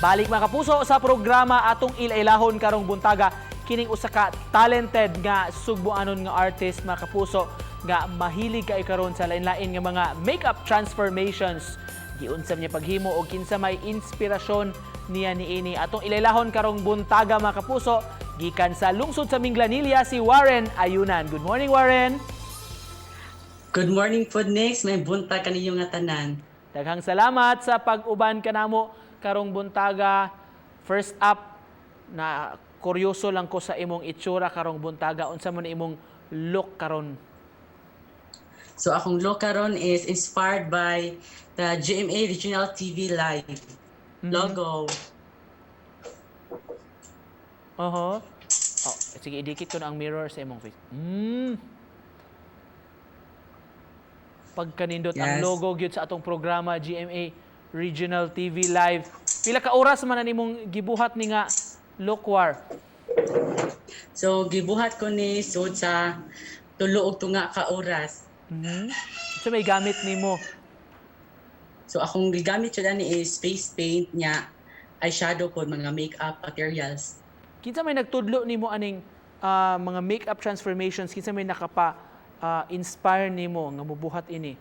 Balik, mga kapuso, sa programa. Atong ilailahon karong buntaga kining usa ka talented nga Sugboanon nga artist, mga kapuso, nga mahilig kay karon sa lain-lain nga mga makeup transformations. Giunsa niya paghimo o kinsa may inspirasyon niya niini? Atong ilailahon karong buntaga, mga kapuso, gikan sa lungsod sa Minglanilla, si Warren Ayunan. Good morning, Warren. Good morning po, Nix. Maayong buntag kaninyo nga tanan. Daghang salamat sa pag-uban kanamo karong buntaga. First up, na kuryoso lang ko sa imong itsura karong buntaga. Unsa man imong look karon? So akong look karon is inspired by the GMA Regional TV Live logo. Oho. Oh, sige, idikit ko na ang mirror sa imong face. Pagkanindot ang logo gyud sa atong programa, GMA Regional TV Live. Pila ka oras man na nimong gibuhat ni nga look, War? So gibuhat ko ni sud sa 3 og tunga ka oras. So may gamit nimo? So akong gigamit jud ani is face paint niya, eyeshadow po, mga makeup materials. Kinsa may nagtudlo nimo aning mga makeup transformations? Kinsa may nakapa inspire nimo nga mubuhat ini?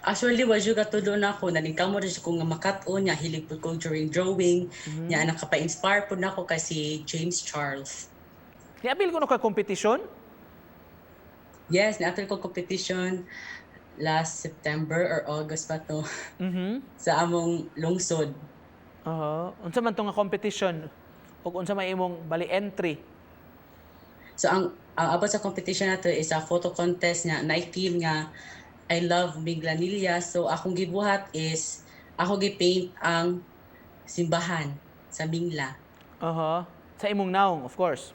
Actually, wa jud katudlo nako. Naningkamot jud ko nga makat-on niya. Hilig pud ko during drawing. Niya nakapa-inspire pud nako kay si James Charles. Niapil kuno ka kompetisyon? Yes, niapil ko competition last September or August pa to sa among lungsod. Oho. Unsa man to nga competition? Ug unsa may imong bali entry? So ang abot sa competition nato is a photo contest nga na team nga "I Love Minglanilla." So akong gibuhat is ako gi-paint ang simbahan sa Mingla. Oho. Sa imong naong, of course.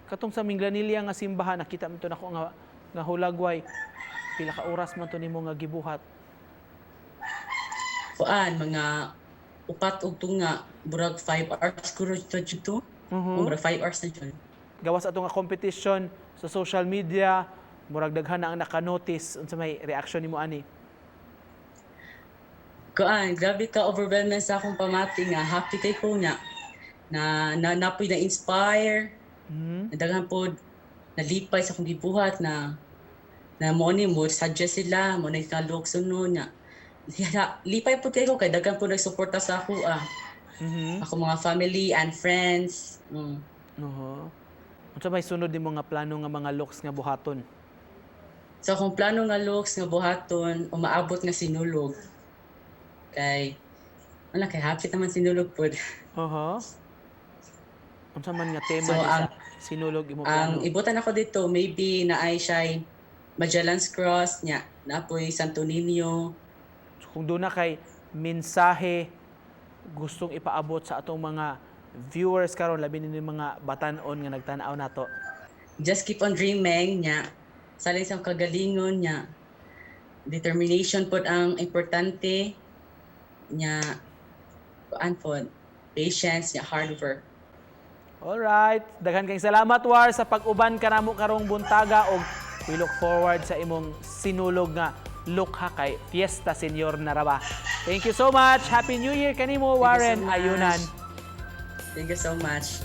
Katong sa Minglanilla nga simbahan, nakita mo to nako nga hulagway. Pila ka oras man to nimo nga gibuhat? Kuan, mga 4 og tunga, murag 5 hours ko to dito. Murag 5 hours na jud. Gawas ato nga competition, sa social media, murag daghan na ang naka-notice. Unsa may reaction nimo ani? Kuan, grabe ka overwhelming sa akong pamati nga happy kay ko nga na napoy na inspire. Daghan pod nalipay sa akong gibuhat na na mo ni mo suggest sila mo na ka look sunod nga. Lipay pod kay ko kay daghan pod nagsuporta sa ako ah. Ako mga family and friends. Oho. Unsa may sunod nimo nga plano nga mga looks nga buhaton? So akong plano nga looks nga buhaton, umaabot nga Sinulog. Kay wala kay happy naman Sinulog pod. Oho. Unsa man nga tema So, ni sa Sinulog imo ang plano? Ibutan ako dito, maybe naay siya Magellan's Cross nya, napoy Santo Niño. So, kung doon na kay mensahe gustong ipaabot sa atong mga viewers karon, labi ni mga batan-on nga nagtan-aw nato? Just keep on dreaming nya. Salig sa kagalingon nya. Determination pod ang importante nya, kuan pod, patience nya, hard work. Alright, daghan kayong salamat, War, sa pag-uban kanamo karong buntaga og we look forward sa imong Sinulog nga look ha, kay Fiesta Senior na ra ba. Thank you so much. Happy New Year kanimo, Thank you so Warren much. Ayunan. Thank you so much.